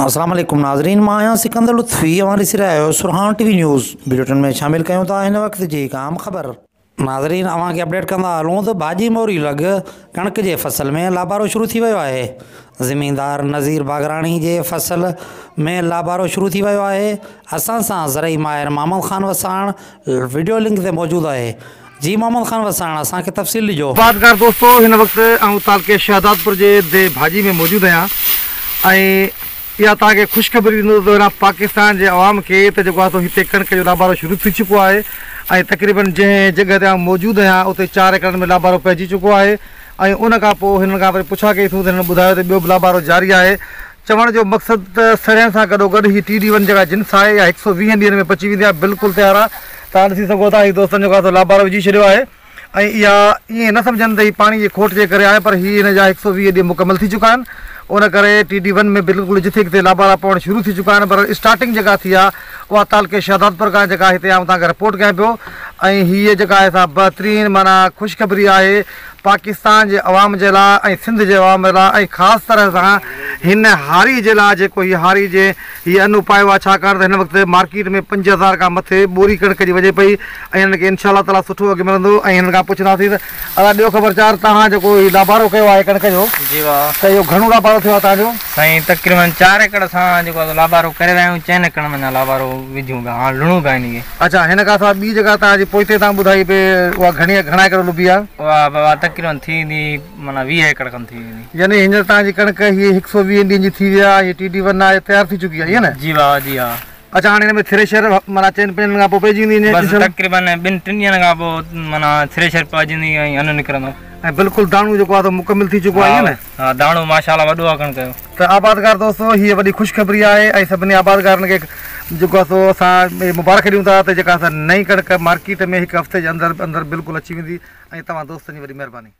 السلام عليڪم ناظرين مان آهيان سڪندر لطفي اوهان ڏسي رهيا آهيو سرهاڻ ٽي وي نيوز بليٽن ۾ شامل ڪيون ٿا هن وقت جي هڪ اهم خبر. ناظرين اوهان کي اپڊيٽ ڪندا هلون ته ڀاڄي موري لڳ ڪڻڪ جي فصل ۾ لابارو شروع ٿي ويو آهي زميندار نظير باگراڻي جي فصل ۾ لابارو شروع ٿي ويو آهي اسان سان زرعي ماهر محمد خان وساڻ وڊيو لنڪ تي موجود آهي جي محمد خان وساڻ اسان کي تفصيل ڏجو. آبادگار دوستو هن وقت آئون تعلقي شهدادپور جي ديهه ڀاڄي ۾ موجود آهيان ۽ اها توهان کي خوشخبري ڏيندو ته هن پاڪستان جي عوام کي ته جيڪو آهي سو هتي ڪڻڪ جو لابارو شروع ٿي چڪو آهي ۽ تقريبن جنهن جڳهه تي آئون موجود آهيان اتي چار ايڪڙن ۾ لابارو پئجي چڪو آهي ۽ ان کان پوء هنن کان وري پڇا ڪئي سون ته هنن ٻڌايو ته ٻيو به لابارو جاري آهي چوڻ جو مقصد ته سرهين سان گڏو گڏ هي ٽي ڊي ون جيڪا جنس آهي اها هڪ سو ويهن ڏينهن ۾ پچي ويندي آهي بلڪل تيار آهي توهان ڏسي سگهو ٿا هي دوستن جيڪو آهي سو لابارو وجهي ڇڏيو آهي ۽ اها ائين نه سمجهن ته هي پاڻي جي کوٽ جي ڪري آهي پر هي هن جا هڪ سو 20 ڏينهن مڪمل ٿي چڪا آهن ان ڪري ٽي ڊي ون ۾ بلڪل جٿي ڪٿي لابارا پوڻ شروع ٿي چڪا آهن پر اسٽارٽنگ جيڪا ٿي آهي اها تعلقي شهدادپور کان جيڪا هتي آئون توهان کي رپورٽ ڪيان پيو ۽ هيء جيڪا آهي سا بهترين معنيٰ خوشخبري آهي پاڪستان جي عوام جي لاء ۽ سنڌ جي عوام لاء ۽ خاص طرح سان هن هاري جي لاء جيڪو هي هاري جنهن هي ان اپايو آهي ڇاڪاڻ ته هن وقت مارڪيٽ ۾ 5000 کان مٿي ٻوري ڪڻڪ جي وڃي پئي ۽ هنن کي انشاء الله تعاليٰ سٺو اگهه ملندو ۽ هنن کان پڇنداسين ته ادا ڏيو خبر چار توهان جيڪو هي لابارو ڪيو آهي ڪڻڪ جو جي ڀاء ته اهو گهڻو لابارو ٿيو آهي توهان جو؟ سائين تقريبن چار ايڪڙ اسان جيڪو آهي لابارو ڪري رهيا آهيون چئن ايڪڙن ۾ اڃا لابارو وجهون پيا هاڻ لڻون پيا انهي کي. اڇا هن کان سواء ٻي جيڪا توهان جي پوئتي توهان ٻڌائي پئي اها گهڻي گهڻا ايڪڙ لبي آهي؟ اها بابا تقريبن ٿي ويندي معنيٰ 20 ايڪڙ کن ٿي ويندي. يعني هينئر توهان جي ڪڻڪ هي هڪ سو ويهن ڏينهن جي ٿي وئي آهي هي ٽي ڊي ون آهي تيار ٿي چڪي آهي ائين نه؟ جي بابا جي ها. اڇا هاڻي هن ۾ ٿريشر معنيٰ چئن پنجن ڏينهن کان پوء پئجي ويندي بس تقريبن ٻن ٽن ڏينهن کان پوء معنيٰ ٿريشر پئجي ويندي ۽ ان نڪرندو. ۽ بلڪل داڻو جيڪو آهي سو مڪمل ٿي چڪو آهي ائين نه؟ ها داڻو ماشاء الله وڏو آهي ڪڻڪ جو. ته آبادگار دوستو هيء وڏي خوشخبري آهي ۽ سڀني آبادگارن کي جيڪو آهي سو اسان مبارڪ ڏيون ٿا ته جيڪا نئين ڪڻڪ مارڪيٽ ۾ هڪ هفتي جي اندر اندر بلڪل اچي ويندي ۽ توهان دوستن جي وڏي مهرباني.